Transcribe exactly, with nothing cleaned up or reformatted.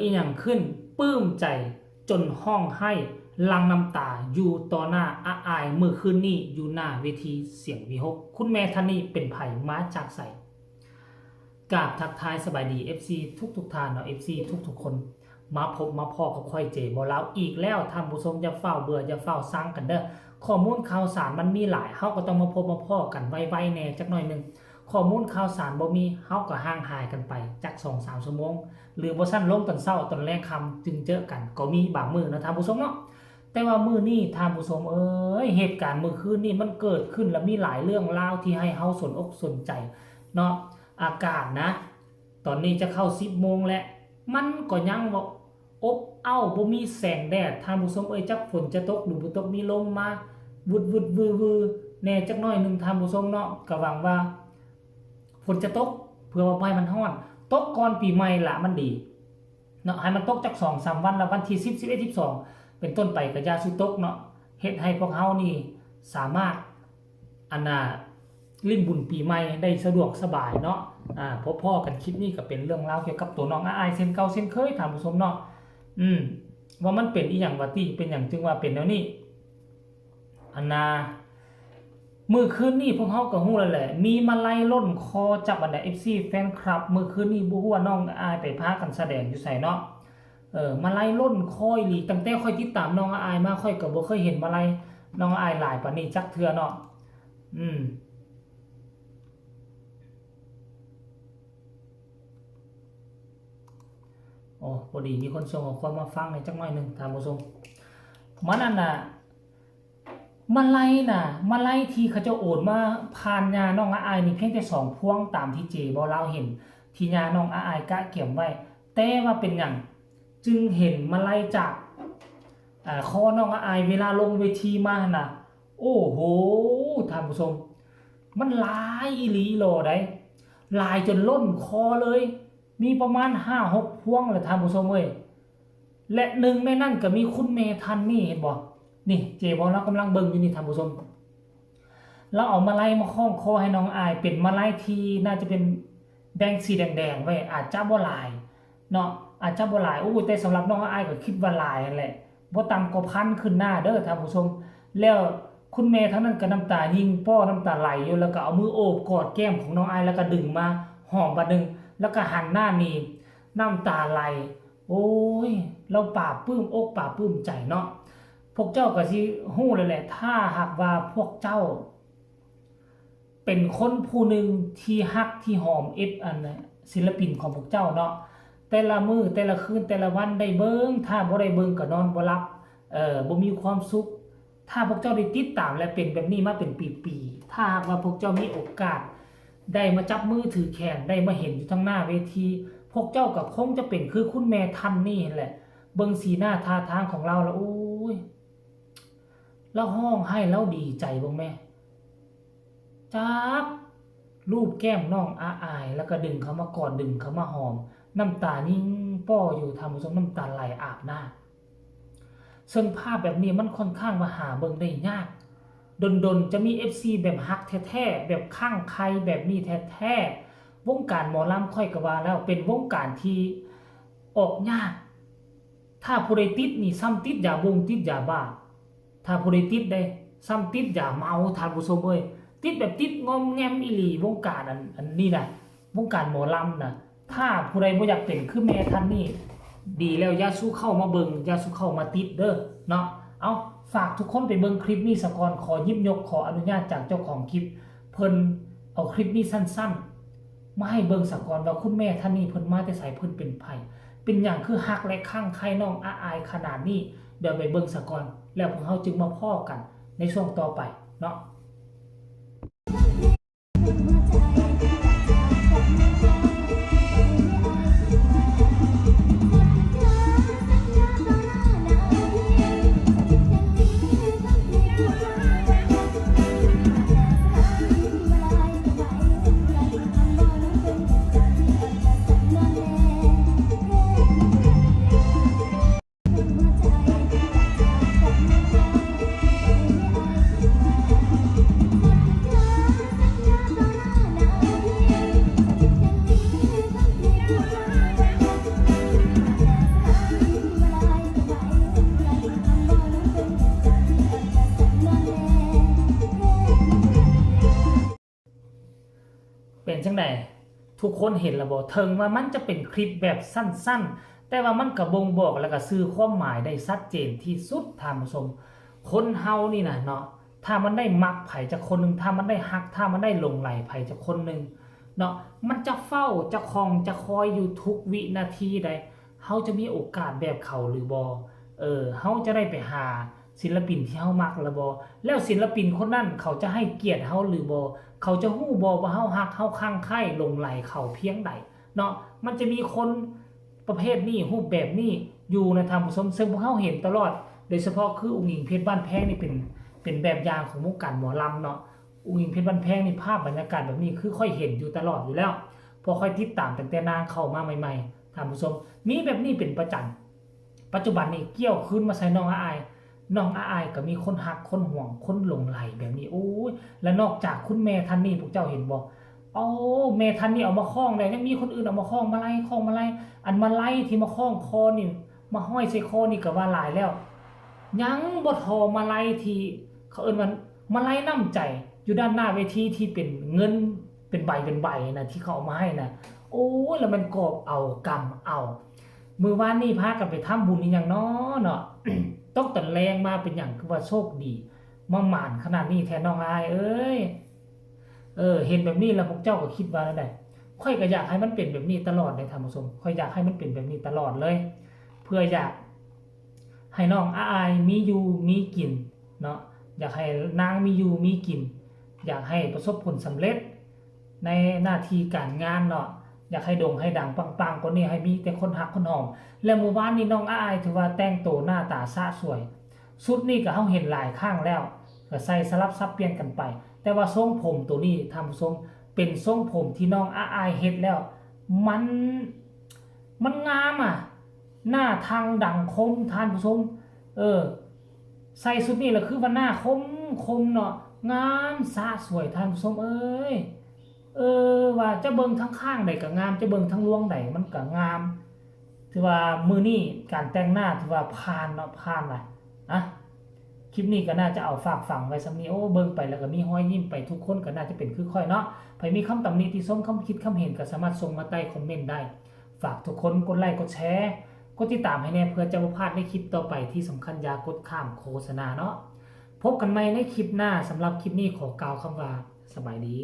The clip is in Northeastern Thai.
อีหยังขึ้น ปลื้มใจจนฮ้องไห้หลั่งน้ำตาอยู่ต่อหน้าอาอายมื้อคืนนี้อยู่หน้าเวทีเสียงวีหก คุณแม่ท่านนี้เป็นไผ มาจากไส กราบทักทายสบายดี เอฟซี ทุกๆท่านเนาะ เอฟซี ทุกๆคน มาพบมาพ้อกับข้อยเจบ่าวลาวอีกแล้ว ท่านผู้ชมอย่าฟ้าวเบื่ออย่าฟ้าวซังกันเด้อ ข้อมูลข่าวสารมันมีหลาย เฮาก็ต้องมาพบมาพ้อกันไวๆแหน่จักหน่อยหนึ่ง ข้อมูลข่าวสารบ่มี เฮาก็ห่างหายกันไปจักสองสามชั่วโมง หรือบ่ซั้นลงตอนเช้าตอนแลงค่ำจึงเจอกัน ก็มีบางมื้อเนาะท่านผู้ชมเนาะ แต่ว่ามื้อนี้ท่านผู้ชมเอ้ย เหตุการณ์มื้อคืนนี้มันเกิดขึ้นแล้วมีหลายเรื่องราวที่ให้เฮาสนอกสนใจเนาะ อากาศนะ ตอนนี้จะเข้าสิบโมงแล้ว มันก็ยังบ่อบอ้าว บ่มีแสงแดด ท่านผู้ชมเอ้ย จักฝนจะตกหรือบ่ตก มีลมมา วืดๆวือๆแหน่จักหน่อยหนึ่ง ท่านผู้ชมเนาะ ก็หวังว่า ฝนจะตก เพื่อว่าบ่ให้มันฮ้อน ตกก่อนปีใหม่ละมันดีเนาะ ให้มันตกจักสองสามวัน แล้ววันที่สิบ สิบเอ็ด สิบสอง เป็นต้นไปก็อย่าสู่ตกเนาะ เฮ็ดให้พวกเฮานี่สามารถ อันน่ะ เล่นบุญปีใหม่ได้สะดวกสบายเนาะ อ่า พบพ้อกันคลิปนี้ก็เป็นเรื่องราวเกี่ยวกับตัวน้องอาอายเช่นเก่าเช่นเคย ท่านผู้ชมเนาะ อืม ว่ามันเป็นอีหยังวะติ เป็นหยังจึงว่าเป็นแนวนี้ อันน่ะ มื้อคืนนี้พวกเฮาก็ฮู้แล้วแหละ มีมาลัยล่นคอจากบรรดา เอฟซี แฟนคลับ มื้อคืนนี้บ่ฮู้ว่าน้องอาอายไปพากันแสดงอยู่ไสเนาะ เออ มาลัยล่นคออีหลี ตั้งแต่ข้อยติดตามน้องอาอายมา ข้อยก็บ่เคยเห็นมาลัยน้องอาอายหลายปานนี้จักเทื่อเนาะ อืม โอ้ พอดีมีคนส่งข้อความมาฟังในจักหน่อยหนึ่ง ท่านผู้ชม มันอันน่ะ มาลัยน่ะ มาลัยที่เขาเจ้าโอนมาผ่านย่าน้องอาอายนี่เพียงแต่สองพวงตามที่เจบ่าวลาวเห็น ที่ย่าน้องอาอายกะเก็บไว้ แต่ว่าเป็นหยังจึงเห็นมาลัยจาก อ่า คอน้องอาอายเวลาลงเวทีมาหั่นน่ะ โอ้โห ท่านผู้ชม มันหลายอีหลีหล่อได๋ หลายจนล่นคอเลย มีประมาณห้าหกพวงแหละท่านผู้ชมเอ้ย และหนึ่งในนั้นก็มีคุณแม่ท่านนี้ เห็นบ่ นี่ เจบ่าวลาวกำลังเบิ่งอยู่นี่ท่านผู้ชม ลาวเอามาลัยมาคล้องคอให้น้องอาย เป็นมาลัยที่น่าจะเป็นแบ่งสีแดงๆไว้ อาจจะบ่หลายเนาะ อาจจะบ่หลาย โอ้ แต่สำหรับน้องอายก็คิดว่าหลายนั่นแหละ บ่ต่ำกว่าพันขึ้นหน้าเด้อท่านผู้ชม แล้วคุณแม่ท่านนั้นก็น้ำตายิ่งป้อน้ำตาไหลอยู่ แล้วก็เอามือโอบกอดแก้มของน้องอาย แล้วก็ดึงมาหอมบาดหนึ่ง แล้วก็หันหน้าหนี น้ำตาไหล โอ้ย ลาวปลาบปลื้มอกปลาบปลื้มใจเนาะ พวกเจ้าก็สิฮู้แล้วแหละ ถ้าหากว่าพวกเจ้า เป็นคนผู้หนึ่งที่ฮักที่หอมเอฟ อันน่ะ ศิลปินของพวกเจ้าเนาะ แต่ละมื้อแต่ละคืนแต่ละวันได้เบิ่ง ถ้าบ่ได้เบิ่งก็นอนบ่หลับ เอ่อ บ่มีความสุข ถ้าพวกเจ้าได้ติดตามและเป็นแบบนี้มาเป็นปีๆ ถ้าหากว่าพวกเจ้ามีโอกาสได้มาจับมือถือแขน ได้มาเห็นอยู่ทางหน้าเวที พวกเจ้าก็คงจะเป็นคือคุณแม่ท่านนี้แหละ เบิ่งสีหน้าท่าทางของลาวแล้ว โอ้ย ลาวฮ้องไห้ลาวดีใจเบิ่งแม่ จับลูบแก้มน้องอาอาย แล้วก็ดึงเข้ามากอด ดึงเข้ามาหอม น้ำตายิ่งป้ออยู่ท่านผู้ชม น้ำตาไหลอาบหน้า ซึ่งภาพแบบนี้มันค่อนข้างว่าหาเบิ่งได้ยาก ดนๆ จะมี เอฟซี แบบฮักแท้ๆ แบบคลั่งไคล้แบบนี้แท้ๆ วงการหมอลำข้อยก็ว่าแล้วเป็นวงการที่ออกยาก ถ้าผู้ใดติดนี่ซ้ำติดยาบงติดยาบ้า ถ้าผู้ใดติดได้ซ้ำติดยาเมาท่านผู้ชมเอ้ย ติดแบบติดงอมแงมอีหลี วงการอันอันนี้นะ วงการหมอลำนะ ถ้าผู้ใดบ่อยากเป็นคือแม่ท่านนี้ ดีแล้วอย่าสู่เข้ามาเบิ่ง อย่าสู่เข้ามาติดเด้อเนาะ เอา ฝากทุกคนไปเบิ่งคลิปนี้ซะก่อน ขอหยิบยกขออนุญาตจากเจ้าของคลิป เพิ่นเอาคลิปนี้สั้นๆ มาให้เบิ่งซะก่อนว่าคุณแม่ท่านนี้เพิ่นมาแต่ไส เพิ่นเป็นไผ เป็นหยังคือฮักและคลั่งไคล้น้องอาอายขนาดนี้ เดี๋ยวไปเบิ่งซะก่อน แล้วพวกเฮาจึงมาพ้อกันในช่วงต่อไปเนาะ ทุกคนเห็นแล้วบ่ เถิงว่ามันจะเป็นคลิปแบบสั้นๆ แต่ว่ามันก็บ่งบอกแล้วก็สื่อความหมายได้ชัดเจนที่สุด ท่านผู้ชม คนเฮานี่นะเนาะ ถ้ามันได้มักไผจักคนหนึ่ง ถ้ามันได้ฮัก ถ้ามันได้หลงใหลไผจักคนหนึ่งเนาะ มันจะเฝ้า จะคอง จะคอยอยู่ทุกวินาทีใด เฮาจะมีโอกาสแบบเขาหรือบ่ เออ เฮาจะได้ไปหาศิลปินที่เฮามักหรือบ่ แล้วศิลปินคนนั้นเขาจะให้เกียรติเฮาหรือบ่ เขาจะฮู้บ่ว่าเฮาฮัก เฮาคลั่งไคล้หลงใหลเขาเพียงใดเนาะ มันจะมีคนประเภทนี้ รูปแบบนี้อยู่นะท่านผู้ชม ซึ่งพวกเฮาเห็นตลอด โดยเฉพาะคืออุ๋งอิ๋งเพชรบ้านแพงนี่เป็น เป็นแบบอย่างของวงการหมอลำเนาะ อุ๋งอิ๋งเพชรบ้านแพงนี่ภาพบรรยากาศแบบนี้คือข้อยเห็นอยู่ตลอดอยู่แล้ว เพราะข้อยติดตามตั้งแต่นางเข้ามาใหม่ๆ ท่านผู้ชม มีแบบนี้เป็นประจำ ปัจจุบันนี่เกี่ยวคืนมาใส่น้องอาอาย น้องอาอายก็มีคนฮัก คนหวง คนหลงใหลแบบนี้ โอ้ย และนอกจากคุณแม่ท่านนี้ พวกเจ้าเห็นบ่ โอ้ แม่ท่านนี้เอามาคล้องแล้ว ยังมีคนอื่นเอามาคล้องมาลัย คล้องมาลัย อันมาลัยที่มาคล้องคอนี่ มาห้อยใส่คอนี่ก็ว่าหลายแล้ว ยังบ่ทอมาลัยที่เขาเอิ้นว่ามาลัยน้ำใจ อยู่ด้านหน้าเวทีที่เป็นเงินเป็นใบเป็นใบนะ ที่เขาเอามาให้นะ โอ้ย แล้วมันกอบเอากำเอา มื้อวานนี้พากันไปทำบุญอีหยังน้อเนาะ ตกตอนแลงมาเป็นหยังคือว่าโชคดี มาหมานขนาดนี้แท้น้องอายเอ้ย เออ เห็นแบบนี้แล้วพวกเจ้าก็คิดว่าแนวใด ข้อยก็อยากให้มันเป็นแบบนี้ตลอดเลยท่านผู้ชม ข้อยอยากให้มันเป็นแบบนี้ตลอดเลย เพื่ออยากให้น้องอาอายมีอยู่มีกินเนาะ อยากให้นางมีอยู่มีกิน อยากให้ประสบผลสำเร็จในหน้าที่การงานเนาะ อยากให้โด่งให้ดังปังๆ กว่านี้ ให้มีแต่คนฮักคนหอม และมื้อวานนี้น้องอาอายถือว่าแต่งตัวหน้าตาสะสวย ชุดนี้ก็เฮาเห็นหลายครั้งแล้ว ก็ใส่สลับสับเปลี่ยนกันไป แต่ว่าทรงผมตัวนี้ท่านผู้ชม เป็นทรงผมที่น้องอาอายเฮ็ดแล้ว มัน มันงามอะ หน้าทังดังคมท่านผู้ชม เออ ใส่ชุดนี้แล้วคือว่าหน้าคมคมเนาะ งามสะสวยท่านผู้ชมเอ้ย เออ ว่าจะเบิ่งทางข้างใดก็งาม จะเบิ่งทางลวงใดมันก็งาม ถือว่ามื้อนี้การแต่งหน้าถือว่าผ่านเนาะ ผ่านล่ะ อ่ะ คลิปนี้ก็น่าจะเอาฝากฝังไว้ส่ำนี้ โอ้ เบิ่งไปแล้วก็มีฮอยยิ้มไป ทุกคนก็น่าจะเป็นคือข้อยเนาะ ไผมีคำตำหนิติชม คำคิดคำเห็นก็สามารถส่งมาใต้คอมเมนต์ได้ ฝากทุกคนกดไลค์กดแชร์ กดติดตามให้แน่เพื่อจะบ่พลาดในคลิปต่อไป ที่สำคัญอย่ากดข้ามโฆษณาเนาะ พบกันใหม่ในคลิปหน้า สำหรับคลิปนี้ขอกล่าวคำว่าสบายดี